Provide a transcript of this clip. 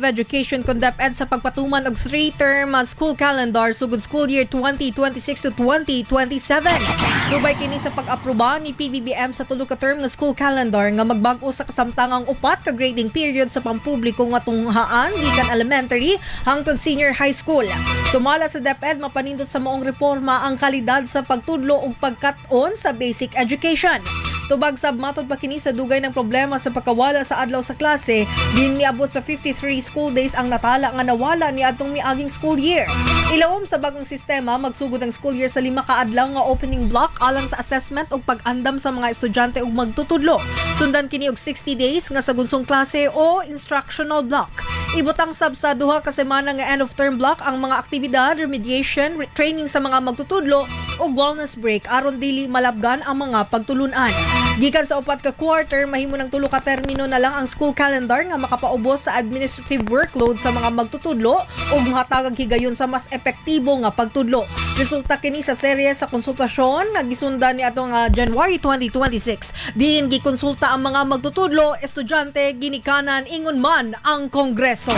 Education kon DepEd sa pagpatuman og three-term school calendar sugod school year 2026 to 2027. Subay kini sa pag-aproba ni PBBM sa tulo ka term nga school calendar nga magbag-o sa kasamtangang upat ka grading period sa pampubliko nga tunghaan gikan elementary hangtod senior high school. Sumala sa DepEd, mapanindot sa maong reforma ang kalidad sa pagtudlo ug pagkat-on sa basic education. Tubag sab matod pa kini sa dugay ng problema sa pagkawala sa adlaw sa klase, din niabot sa 53 school days ang natala nga nawala ni adtong miaging school year. Ilawom sa bagong sistema, magsugod ang school year sa 5 ka adlaw nga opening block alang sa assessment ug pag-andam sa mga estudyante ug magtutudlo. Sundan kini og 60 days nga sa gunsong klase o instructional block. Ibutang sab sa 2 ka semana nga end of term block ang mga aktibidad, remediation, training sa mga magtutudlo ug wellness break aron dili malabgan ang mga pagtulunan. Gikan sa upat ka quarter, mahimo ng tulo ka termino na lang ang school calendar nga makapaubos sa administrative workload sa mga magtutudlo ug mohatag higayon sa mas epektibo nga pagtudlo. Resulta kini sa serye sa konsultasyon nga gisundan ni atong January 2026. Diin gikonsulta ang mga magtutudlo, estudyante, ginikanan, ingon man ang Kongreso.